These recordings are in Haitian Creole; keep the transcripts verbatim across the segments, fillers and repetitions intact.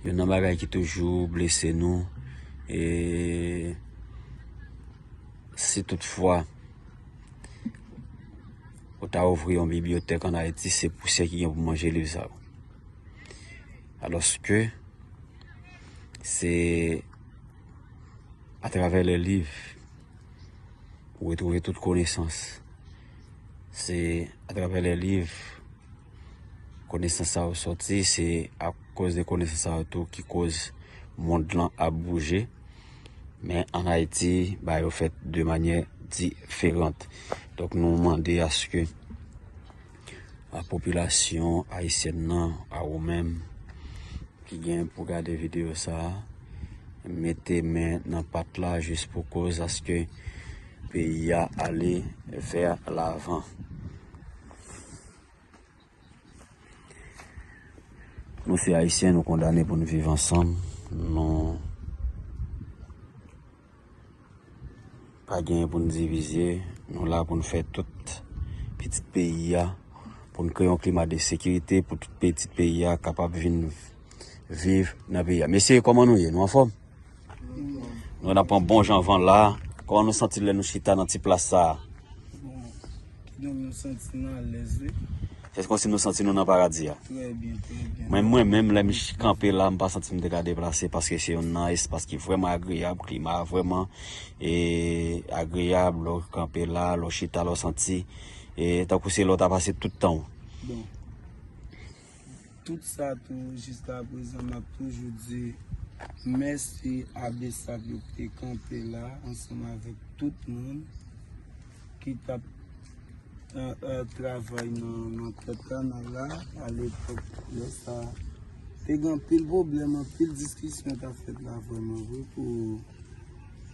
Youn nan bagay ki toujou blese nou, e si toutfwa ou ta ouvri yon bibliyotèk ann Ayiti, se pousyè ki gen pou manje liv sa yo. Alòske se atravè lè liv ou retwouve tout konesans. Se atravè lè liv konesans sa yo sòti, se akoz de konesans sa yo tou ki koz mond lan ap bouje. Men ann Ayiti, bagay yo fèt de manyè diferan. Donk nou mande aske a popilasyon ayisyèn nan, a ou menm ki gen pou gade videyo sa a, mete men nan pat la jis pou koz aske peyi a ale vè lavan. Nou se Ayisyen, nou kondane pou n viv ansanm. Nou pa genyen pou n divize. Nou la pou n fè tout pitit peyi a, pou n kreye yon klima de sekirite, pou tout pitit peyi a kapab vin viv nan peyi a. Mesye, kòman nou ye? Nou anfòm? Nou n ap pran bon jan van la. Kòman nou santi lè nou chita nan ti plas sa a? Bon, kidonk nou santi nou alèz, wi. Se kòmsi nou santi nou nan paradi a. Trè byen, trè byen. Mwen, mwen menm, lè m ch-, kanpe la, m pa santi m te ka deplase paske se yon nan espas ki vrèman agreyab, klima a vrèman, e, agreyab. Lè w kanpe la, lè w chita, lè w santi, e, tankou se lè w ta pase tout tan w. Bon. Tout sa tou, jiskaprezan, m ap toujou di mèsi a besap yo ki te kanpe la ansanm avèk tout moun ki t ap, e, e, travay nan, nan tèt kanal la. Alepòk, lè sa, te gen anpil pwoblèm, anpil diskisyon t ap fèt la vrèman vre pou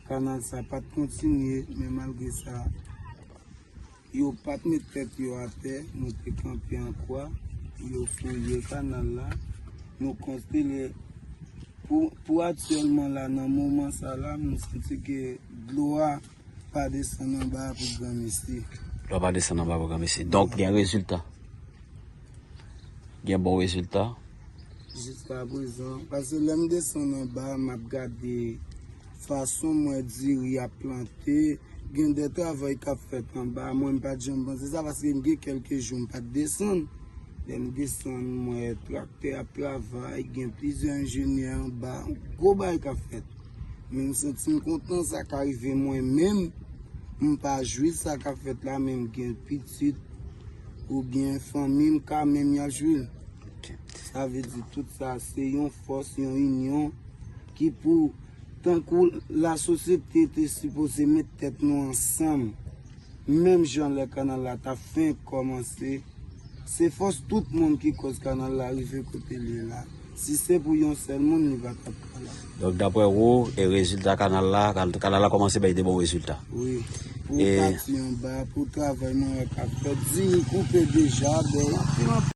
kanal sa pa t kontinye, men malgre sa, yo pa t met tèt yo atè, nou te kanpe an kwa, yo fouye kanal la, nou konstile. Pou, pou aktyèlman la, nan moman sa la, nou santi ke dlo a pa desann anba pou granmesi. Dlo a pa desann anba pou granmesi. Donk, gen rezilta. Gen bon rezilta. Jiskaprezan, paske lè m desann anba, m ap gade fason m wè diri ap plante, gen de travay k ap fèt anba. Mwen, m pa t janm panse sa, paske m gen kèlke jou m pa t desann. Lè m desann, m wè traktè ap travay, gen plizyè enjenyè anba, gwo bagay k ap fèt. Men m santi m kontan sa ka rive mwen menm, m pa jwi sa k ap fèt la, men m gen pitit oubyen fanmi m ka menm y ap jwi l. Ok. Sa vle di tout sa se yon fòs, yon inyon ki pou, tankou lasosyete te sipoze met tèt nou ansanm, menm jan lè kanal la t ap fenk kòmanse, se fòs tout moun ki kòz kanal la rive kote l ye la. Si se pou yon sèl moun, li pa t ap ka la. Donk, daprè ou, e rezilta kanal la, kan-, kanal la kòmanse bay de bon rezilta. Wi. Pou E pati anba, pou travay mwen wè k ap fèt, diri koupe deja, bèy.